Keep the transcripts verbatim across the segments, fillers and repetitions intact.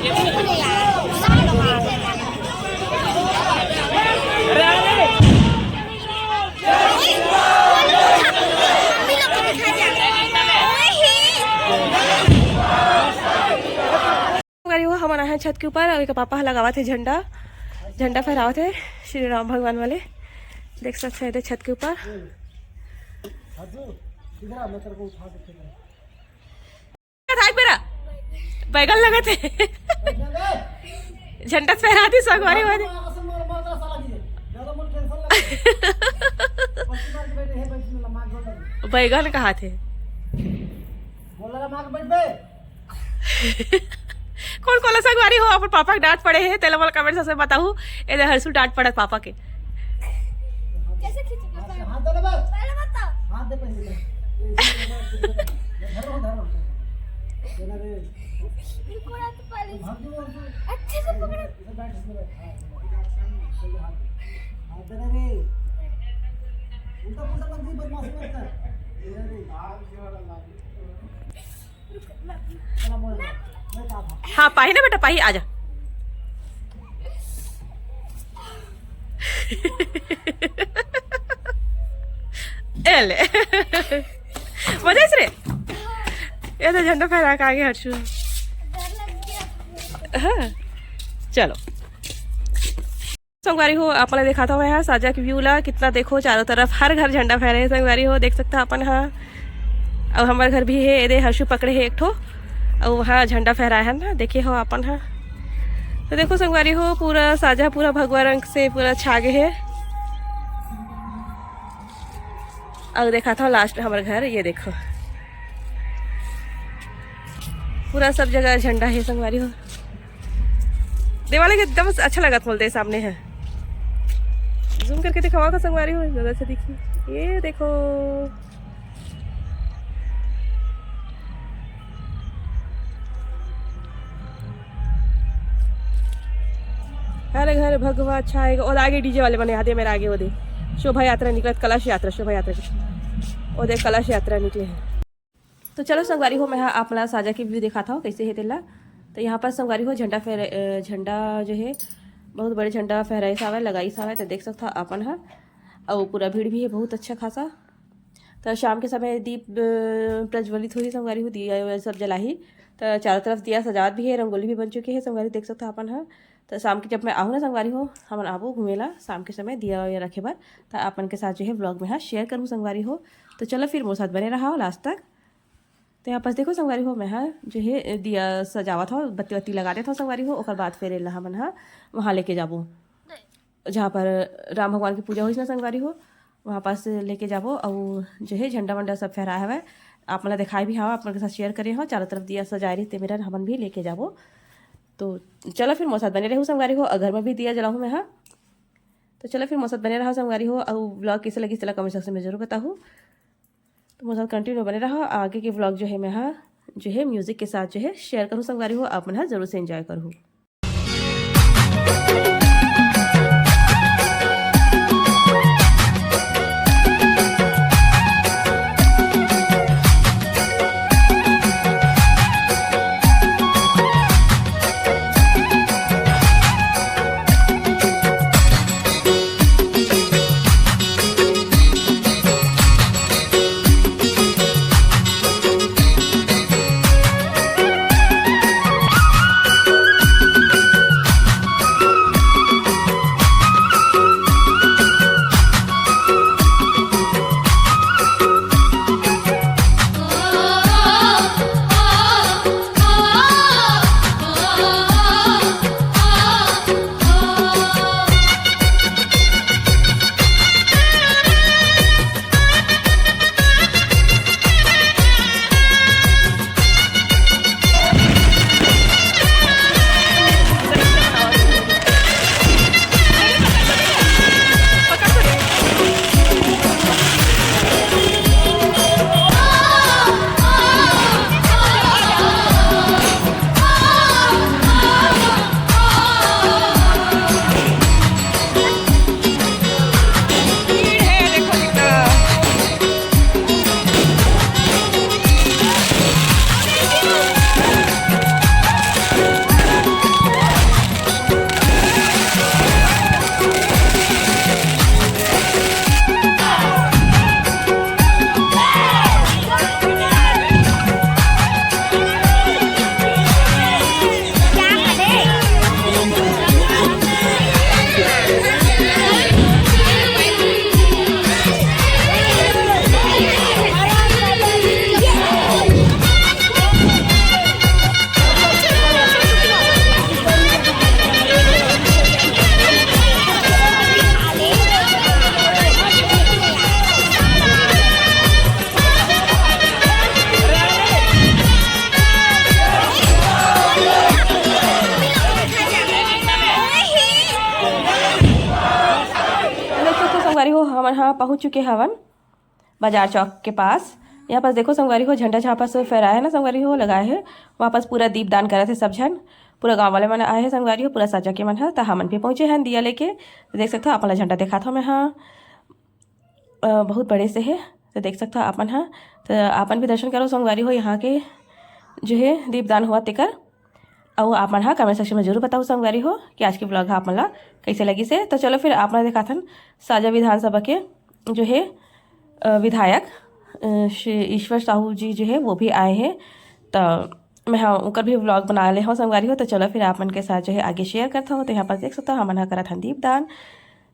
संगवारी हो, हमन आए हैं छत के ऊपर, अउ एकर पापा ह लगावत हे झंडा, झंडा फहरावत हे श्री राम भगवान वाले। देख सकते हैं एदे छत के ऊपर। आज मेरा बैगन लगत हे। झंडा फहरा दी संगवारी हो। बैगन कहा थे। कोन कोन ला संगवारी हो अपन पापा के डांट पड़े हे, तेला मोला कमेंट सेक्शन में बताहू। एदे हर्षु डांट पड़त पापा के। कैसे खींचेंगे? हाथ दे ना बस। पहले बताओ। हाथ दे पहले। धरो, धरो। ये ना रे। इनको ना तो पहले भाग दो, भाग दो। अच्छे से पकड़ो। इधर बैठ, इसमें बैठ। हाँ, हाथ दे ना रे। उल्टा पुल्टा मत दी, बदमाशी मत कर। ये ना रे। हाँ, पाही ना बेटा, पाही, आजा। ए ले। मजा आइस रे? ये तो झंडा फहरा के आगे हर्षु। हाँ, चलो। संगवारी हो, आप मन ला दिखाता हूँ मैं ह साजा के व्यू ला। कितना देखो, चारों तरफ हर घर झंडा फहरे हे संगवारी हो, देख सकता अपन ह। अउ हमर घर भी हे, एदे हर्षु पकड़े हे एक ठो, अउ वहाँ झंडा फहराए हे ना, देखे हो अपन ह। तो देखो संगवारी हो, पूरा साजा पूरा भगवा रंग से पूरा छा गे हे। अउ दिखाता हूँ लास्ट में हमर घर, ये देखो पूरा सब जगह झंडा हे संगवारी हो। देवाला के एकदम अच्छा लगत मोला, सामने हे। जूम करके दिखावा का संगवारी हो, ज्यादा अच्छा दिखी। ये देखो, हर घर भगवा छाएगा। और आगे डीजे वाले बने आते हैं मेरा आगे, वो दे शोभा यात्रा निकलत, कलश यात्रा, शोभा यात्रा की, वो दे कलश यात्रा निकले हे। तो चलो संगवारी हो, मैं ह आप मन ला साजा के व्यू दिखाता हूँ कैसे हे तेला। तो यहाँ पर संगवारी हो झंडा फहरा, अ, झंडा जो हे बहुत बड़े झंडा फहराइस हावय, लगाइस हावय, तो देख सकता अपन ह। अउ पूरा भीड़ भी हे बहुत अच्छा खासा। तो शाम के समय दीप, अ, प्रज्वलित होही संगवारी हो, दिया सब जलाही। तो चारों तरफ दिया सजावत भी हे, रंगोली भी बन चुके हे संगवारी, देख सकता अपन ह। तो शाम के जब मैं आहूँ ना संगवारी हो, हमन आबो घूमे ला शाम के समय दिया रखे बर। तो आप मन के साथ जो हे vlog में ह share करूँ संगवारी हो। तो चलो फिर मोर साथ बने रहा लास्ट तक। तो यहाँ पास देखो संगवारी हो, मैं ह जो हे दिया सजावत हव, बत्ती बत्ती लगा देत हव संगवारी हो। ओकर बाद फिर एला हमन ह वहाँ लेके जाबो, जहाँ पर राम भगवान की पूजा होइस ना संगवारी हो, वहाँ पास लेके जाबो। अउ जो हे झंडा वंडा सब फहराए हवय, आप मन ला दिखाए भी हव, आप मन के साथ share करे हव, चारों तरफ दिया सजाए रहिस ते मेर हमन भी लेके जाबो। तो चलो फिर मोर साथ बने रहू संगवारी हो, अउ घर में भी दिया जलाहूँ मैं ह। तो चलो फिर मोर साथ बने रहा संगवारी हो, अउ vlog कैसे लगिस तेला comment section में जरूर बताहू। तो मोर साथ continue बने रहा, आगे के vlog जो हे मैं ह जो हे music के साथ जो हे share करूँ संगवारी हो, आप मन ह जरूर से enjoy करहू। तो हमन ह पहुँच चुके हवन बाजार चौक के पास। यहाँ पास देखो संगवारी हो, झंडा जहाँ पास फहराए हे ना संगवारी हो, लगाए हे, वहाँ पास पूरा दीपदान करत हे सब झन, पूरा गाँव वाले मन आए हे संगवारी हो, पूरा सजा के मन ह। त हमन भी पहुँचे हन दिया लेके। देख सकथो, आप मन ला झंडा देखात हो मैं ह, अ, बहुत बड़े से हे, तो देख सकथो आप मन ह। त आप मन भी दर्शन करो संगवारी हो, यहाँ के जो हे दीपदान हुआ तेकर। अउ आप मन ह comment section में जरूर बताओ संगवारी हो कि आज के vlog ह आप मन ला कैसे लगिस हे। तो चलो फिर आप मन ला देखाथन साजा विधानसभा के जो हे, अ, विधायक, अ, श्री ईश्वर साहू जी जो हे वो भी आए हे। तो मैं ह उनकर भी vlog बना ले हूँ संगवारी हो। तो चलो फिर आप मन के साथ जो हे आगे share करता हूँ। तो यहाँ पर देख सकता हूँ हमन ह करत हन दीपदान।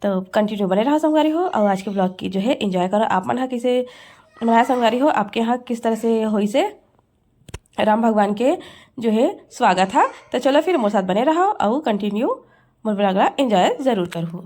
तो continue बने रहो संगवारी हो, अउ आज के vlog की जो हे enjoy करो। आप मन ह किसे मनाया संगवारी हो, आपके यहाँ किस तरह से होइस हे राम भगवान के जो हे स्वागत ह। तो चलो फिर मोर साथ बने रहो अउ continue मोर vlog ला enjoy जरूर करहु।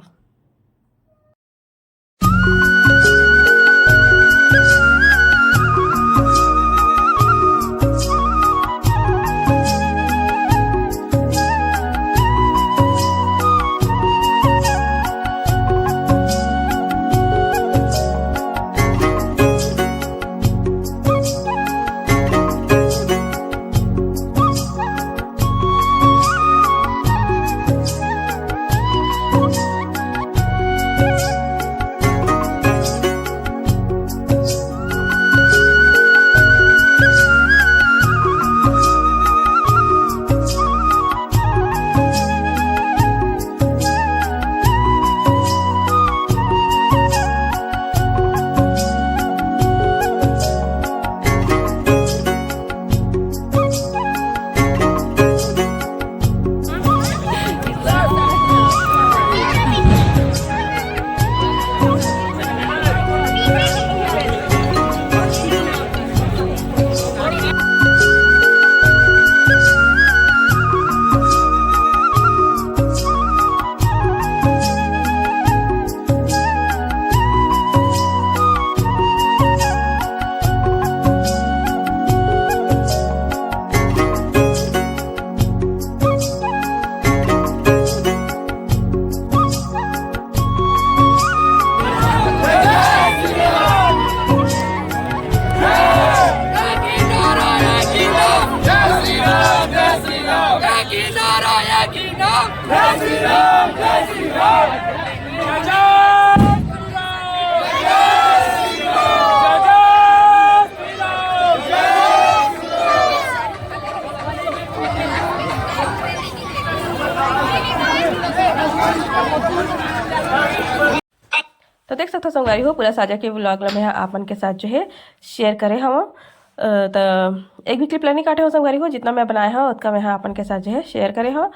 तो देख सकथो संगवारी हो, पूरा साजा के vlog ला मैं ह आप मन के साथ जो हे share करे हवं। अ, त एक भी clip ला नहीं काटे हवं संगवारी हो, जितना मैं बनाए हवं ओतका मैं ह आप मन के साथ जो हे share करे हवं।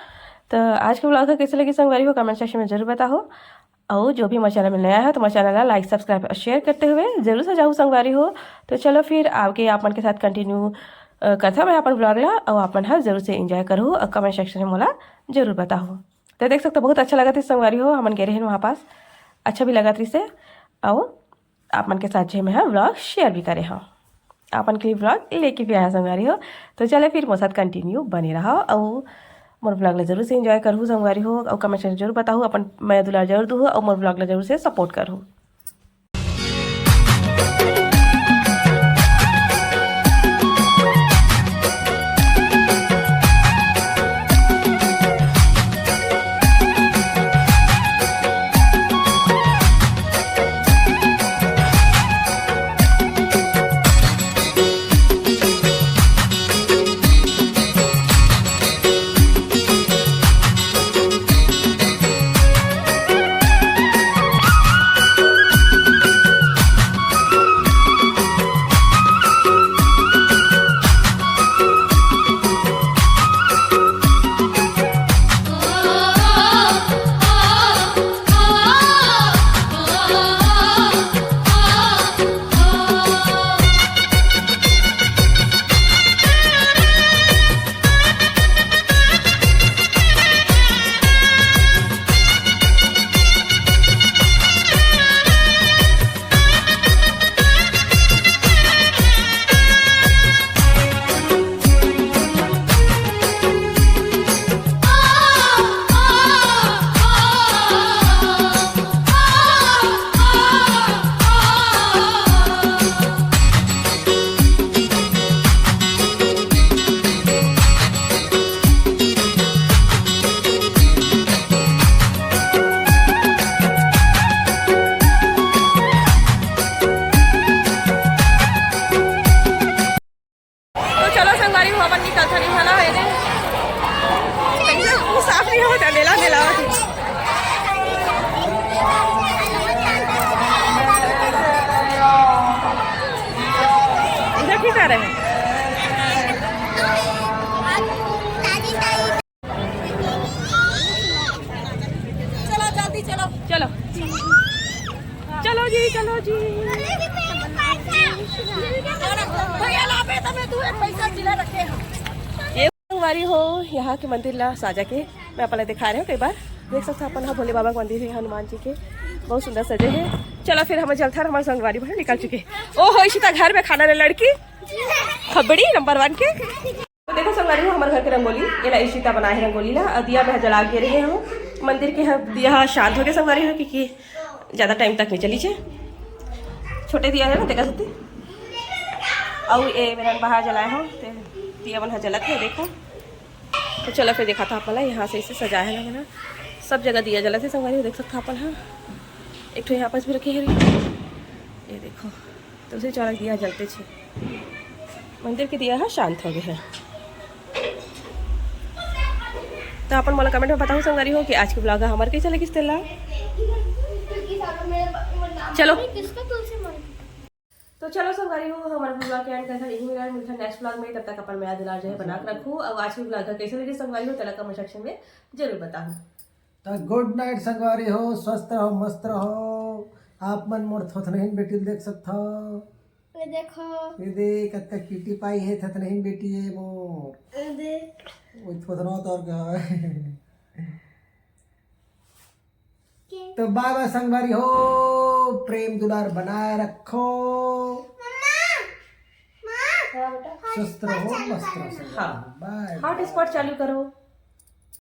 त आज के vlog ह कैसे लगिस संगवारी हो, comment section में जरूर बताओ। अउ जो भी मोर channel में नया हे तो मोर channel ला like, subscribe और share करते हुए जरूर से जाहू संगवारी हो। तो चलो फिर आगे आप मन के साथ continue, अ, करथव मैं अपन vlog ला, अउ आप मन ह जरूर से enjoy करहू और comment section में मोला जरूर बताहू। तो देख सकथो बहुत अच्छा लगत हे संगवारी हो, हमन गे रहेन वहाँ पास, अच्छा भी लगत रहिस हे। अउ आप मन के साथ जो हे मैं ह vlog share भी करे हवं, आप मन के लिए vlog लेके भी आया संगवारी हो। तो चले फिर मोर साथ continue बने रहो, अउ मोर vlog ला जरूर से enjoy करहू संगवारी हो, अउ comment section जरूर बताहू, अपन मया दुलार जरूर दूहू, अउ मोर vlog ला जरूर से support करहू। हेलो जी। भैया ला पे तमे तू एक पैसा जिला रखे हो। ये संगवारी हो, यहाँ के मंदिर ला साजा के मैं अपन ला दिखा रहे हो कई बार। देख सकते हो अपन हा भोले बाबा के मंदिर है, हनुमान जी के बहुत सुंदर सजे है। चलो फिर हम चलता, हमारे संगवारी बहन निकल चुके। ओ हो इशिता घर में खाना रे लड़की, खबड़ी नंबर वन के। तो देखो संगवारी हो, हमारे घर के रंगोली, एला इशिता बनाए है रंगोली ला, और दिया मैं जला के रहे हूँ। मंदिर के ह-, दिया ह शांत हो गए संगवारी हो, क्योंकि ज्यादा टाइम तक नहीं चली छे। छोटे दिया है ना, देखा सकती। और ए मेरा बाहर जलाए हो, ते दिया मन ह जलत है, देखो। तो चलो फिर दिखाता आप ला, यहाँ से इसे सजाया है ना, सब जगह दिया जलत है संगवारी हो, देख सकता अपन हा। एक ठो यहाँ पास भी रखे है, ये देखो, तुलसी चौरा दिया जलते छे, मंदिर के दिया है शांत हो गए है। तो अपन मोला कमेंट में बताओ संगवारी हो कि आज के ब्लॉग हमार कैसे लगिस तेला। चलो। किसका तुलसी मन? तो चलो संगवारी हो, हमारा ब्लॉग के एंड कर यही मेरा मिलता नेक्स्ट ब्लॉग में। तब तक अपन मेरा दुलार जो है बना के रखो। और आज के ब्लॉग का कैसे लगे संगवारी हो, तेला कमेंट सेक्शन में जरूर बताओ। तो गुड नाइट संगवारी हो, स्वस्थ रहो, मस्त रहो। आप मन मोर थोथनहीन बेटी ल देख सकथो। ये देखो। ये दे कतका क्यूटी पाई है, थोथनहीन बेटी है मोर। ये दे। वो थोथना उतार का है। के? तो बाय बाय संगवारी हो, प्रेम दुलार बनाए रखो। मम्मा। माँ। हाँ बेटा। स्वस्थ रहो, मस्त रहो संगवारी। हाँ। बाय। हॉटस्पॉट चालू करो।